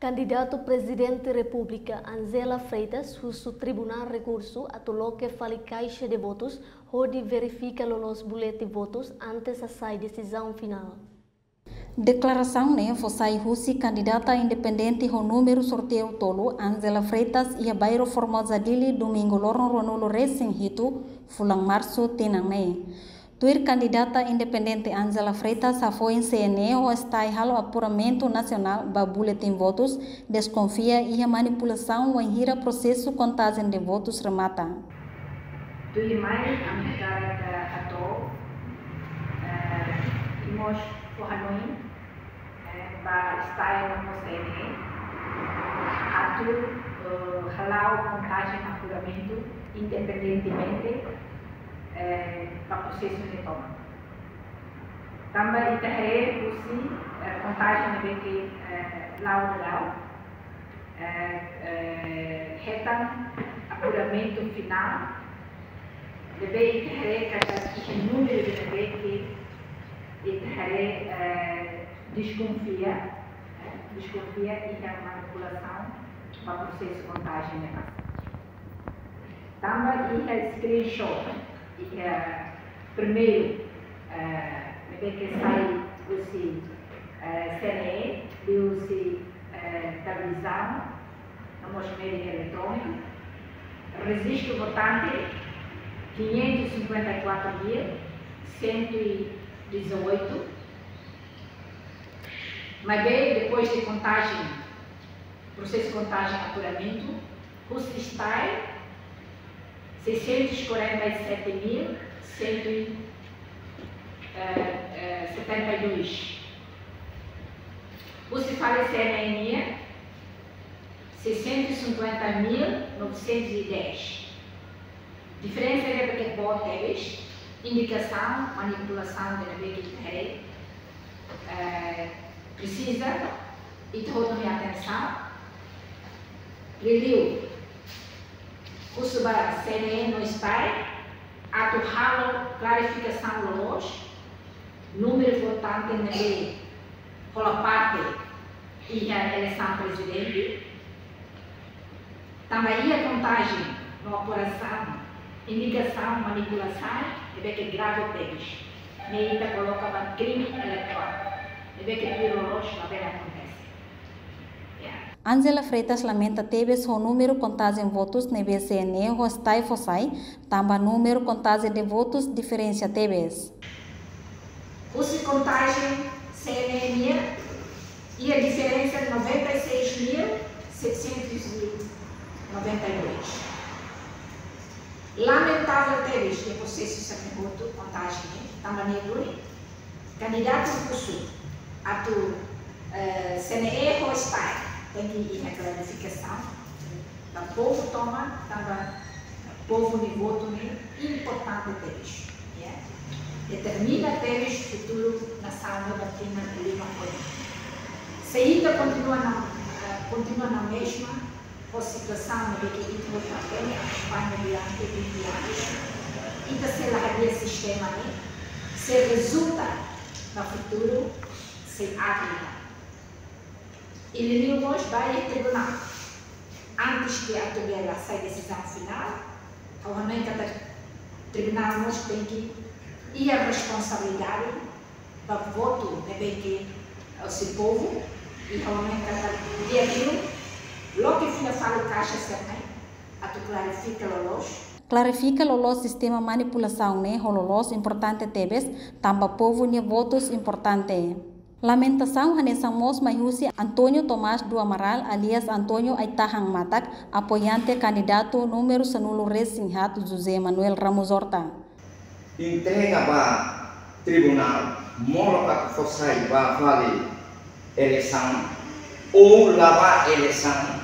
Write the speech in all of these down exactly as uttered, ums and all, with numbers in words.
Kandidatu Prezidente Repúblika Angela Freitas husu Tribunál Rekursu atu loke fali kaixa de votus hodi verifika loloos buletin votus antes hasai desizaun finál. Deklarasaun ne'e fó sai husi kandidata independente ho númeru sorteiu tolu, Angela Freitas, iha bairru Formosa, Dili, Domingu loron ruanulu resin hitu, fulan Marsu, tinan ne'e. Tuir kandidata independente Angela Freitas, hafoin C N E ho STAE halo apuramentu nasionál ba buletin votus, deskonfia iha manipulasaun wainhira prosesu kontajen de votus remata. Tuirmai, ami hakarak hato'o, eh, i mós fó hanoin, eh, ba STAE no mós C N E, atu, eh, hala'o kontajen apuramentu independentemente, eh, ba prosesu ne'e tomak. Tanba ita haree husi, eh, kontajen ne'ebé ke, eh, la'o daudaun, eh, eh, hetan apuramentu finál, ne'ebé ita haree katak iha númeru ne'ebé ke ita haree, eh, deskonfia, eh, deskonfia iha manipulasaun ba prosesu kontajen ne'e. Tanba iha screenshot, iha primeiru, eh, ne'ebé ke sai husi, eh, C N E, liuhusi, eh, televizaun, no mós média eletrónika. Rejistu votante, quinhentos e cinquenta e quatro mil cento e dezoito. Maibé, depois de kontajen, prosesu kontajen apuramentu, husi STAE, seiscentos e quarenta e sete mil cento e setenta e dois. Husi fali C N E nian, seiscentos e cinquenta mil novecentos e dez. Diferensa ne'ebé ke boot tebes, indikasaun, manipulasaun ne'ebé ke ita haree, eh, presiza ita hotu nia atensaun. Liuliu, husu ba C N E no STAE atu halo klarifikasaun loloos, númeru votante ne'ebé hola parte iha eleisaun prezidente, tanba iha kontajen no apurasaun, indikasaun manipulasaun ne'ebé ke grave tebes. Ne'e ita koloka ba krime eleitorál, ne'ebé ke tuir loloos labele akontese. Ya. Angela Freitas lamenta tebes ho númeru kontajen votus ne'ebé C N E ho STAE fó sai, tanba númeru kontajen de votus diferensia tebes. Husi kontajen C N E nian, iha diferensa noventa e seis mil setecentos e noventa e dois. Lamentavel tebes iha prosesu sira-ne'e hotu, kontajen ne'e, tanba ne'e duni, kandidatu husu atu, eh, C N E ho STAE tenke iha klarifikasaun ba povu tomak, tanba povu nia votu ne'e importante tebes, ya. Determina tebes futuru nasaun ne'e ba tinan lima oin. Se ita kontinua na, eh, kontinua na mezma, ho situasaun ne'ebé ke ita hotu hatene, akompaña durante vinte anos, ita sei la hadi'a sistema ne'e, sei rezulta ba futuru sei adil. I liuliu mós ba iha tribunál. Antes ke atu bele hasai desizaun finál, ha'u hanoin katak tribunál mós tenke iha responsabilidade ba votu ne'ebé ke husi povu, i ha'u hanoin katak di'ak liu loke fila fali kaixa sira-ne'e atu klarifika loloos. Klarifika loloos sistema manipulasaun ne'e ho loloos importante tebes, tanba povu nia votus importante. Lamentasaun hanesan mós mai husi António Tomás do Amaral, alias António Aitahan Matak, apoiante kandidatu númeru sanulu resin haat, José Manuel Ramos Horta. Entrega ba tribunál, molok atu fó sai ba fali eleisaun, ou la ba eleisaun,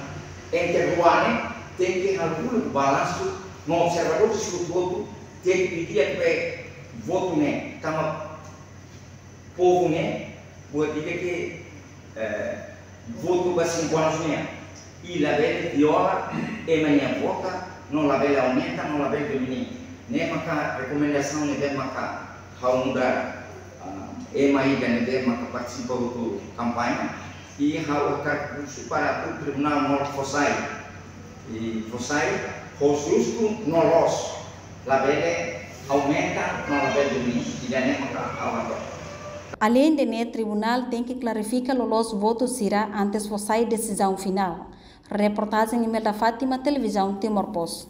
entre rua ne'e, tenke halo balansu, no observadór hotu-hotu, tenke di'ak ba votu ne'e, tanba povu ne'e, buat ida ke, eh, votu ba cinco anos nian. I labele viola ema nia vota, no labele aumenta, no labele diminui. Ne'e maka rekomendasaun ne'ebé maka ha'u nu'udar, ah, ema ida ne'ebé maka partisipa hotu kampaña. I ha'u hakarak husu para atu tribunál mós fó sai, i fó sai ho justu no loos, labele aumenta no labele diminui, ida-ne'e maka ha'u hato'o. Além de ne'e, tribunál tenke klarifika loloos votu sira antes fó sai desizaun finál. Reportajen Imelda Fátima, Televizaun Timor Post.